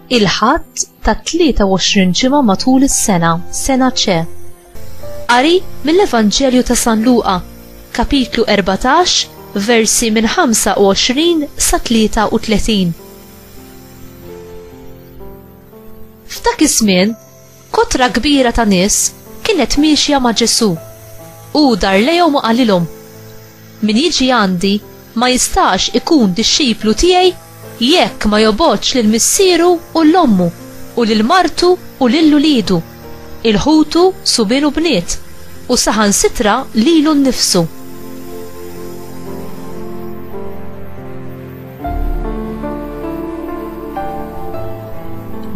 Il-Ħadd tat-23 ġimgħa matul is-sena, sena C. Qari mill-Evanġelju ta' San Luqa, kapitlu 14, versi minn 25 sa 33. F'dak iż-żmien, kotra kbira ta' nies kienet miexja ma' Ġesù. Hu dar lejhom u qalilhom, Min jiġi għandi ma jistax ikun dixxiplu tiegħi jekk ma jobgħodx lil missieru u 'l ommu, u lil martu u lil uliedu, 'il ħutu subien u bniet, u saħansitra lilu nnifsu.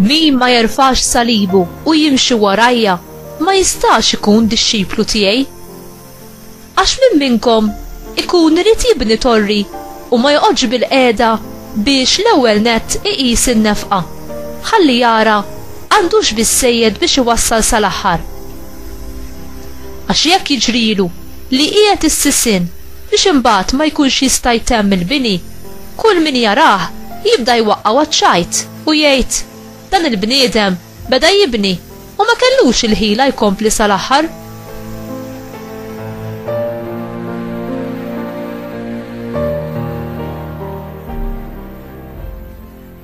Min ma jerfax salibu u jimxi warajja ma jistax ikun dixxiplu tiegħi. Għax min minnkom ikun irid jibni torri u ma joqgħodx bilqiegħda biex l-ewwel nett iqis in-nefqa, ħalli jara għandux biżżejjed biex iwassal sal-aħħar? Għax jekk jiġrilu li qiegħed is-sisien biex imbagħad ma jkunx jista' jtemm il-bini, kull min jarah jibda jwaqqgħu għaċ-ċajt u jgħid, 'Dan il-bniedem beda jibni u ma kellux il-ħila jkompli sal-aħħar.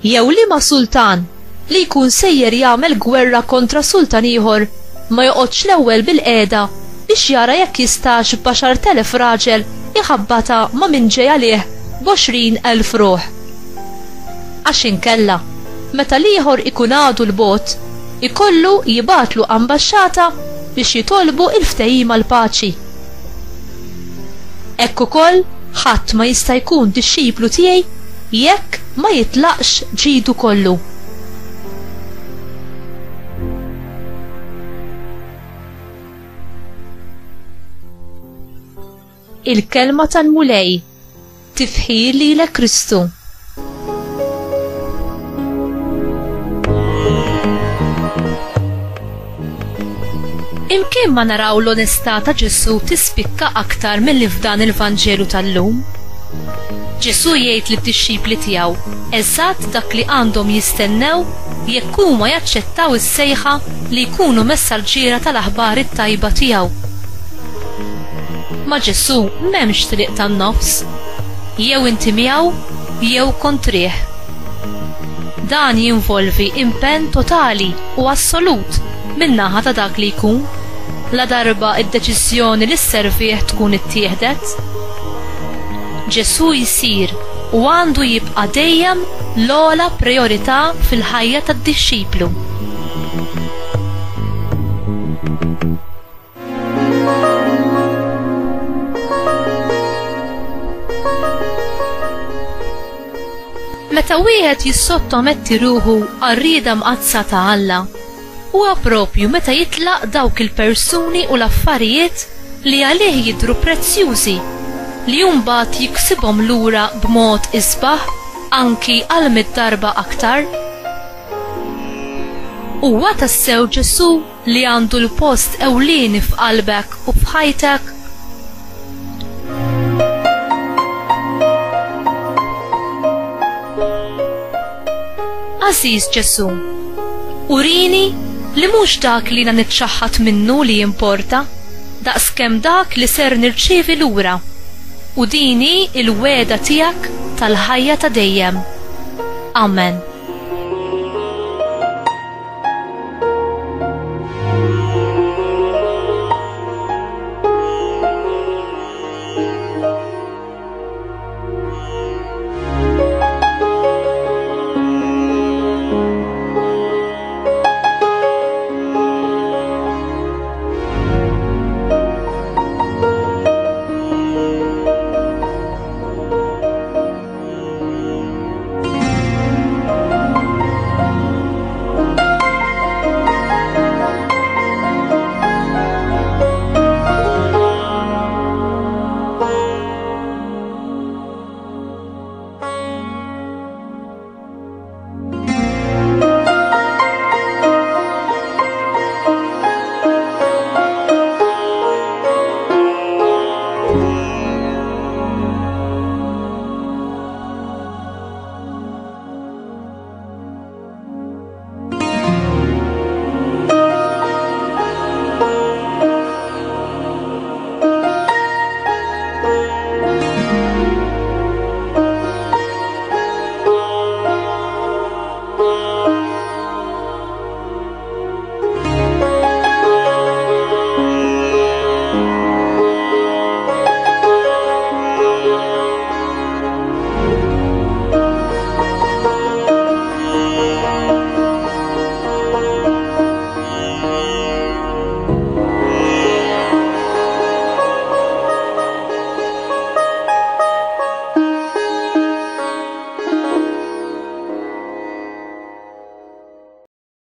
Jew liema sultan li jkun sejjer jagħmel gwerra kontra sultan ieħor ma joqgħodx l-ewwel bilqiegħda biex jara jekk jistax b'għaxart'elef raġel iħabbatha ma' min ġej għalih b'għoxrin elf ruħ? Għax inkella, meta l-ieħor ikun għadu 'l bogħod, ikollu jibgħatlu ambaxxata biex jitolbu l-ftehim għall-paċi. Hekk ukoll ħadd ma jista' jkun dixxiplu tiegħi jekk ma jitlaqx ġidu kollu. Il-Kelma tal-Mulej, Tifħir lilek Kristu. Imkien ma naraw l-onestà ta' Ġesù tispikka aktar milli f'dan il-Vanġelu tal-lum. Ġesù jgħid lid-dixxipli tiegħu eżatt dak li għandhom jistennew jekk huma jaċċettaw is-sejħa li jkunu messaġġiera tal-aħbar it-tajba tiegħu. Ma' Ġesù m'hemmx triq tan-nofs. Jew inti miegħu jew kontrih. Dan jinvolvi impenn totali u assolut min-naħa ta' dak li jkun, ladarba d-deċiżjoni li sservih tkun ittieħdet. Ġesù jsir u għandu jibqa' dejjem l-ogħla prijorità fil-ħajja tad-dixxiplu. Meta wieħed jissottometti ruħu għar-rieda mqaddsa ta' Alla, huwa proprju meta jitlaq dawk il-persuni u l-affarijiet li għalih jidhru prezzjużi, li hu mbagħad jiksibhom lura b'mod isbaħ, anki għal mid-darba aktar. Huwa tassew Ġesù li għandu l-post ewlieni f'qalbek u f'ħajtek? Għażiż Ġesù, urini li mhux dak li jiena niċċaħħad minnu li jimporta, daqskemm dak li ser nirċievi lura, u din hi l-wegħda tiegħek tal-ħajja ta' dejjem. Amen.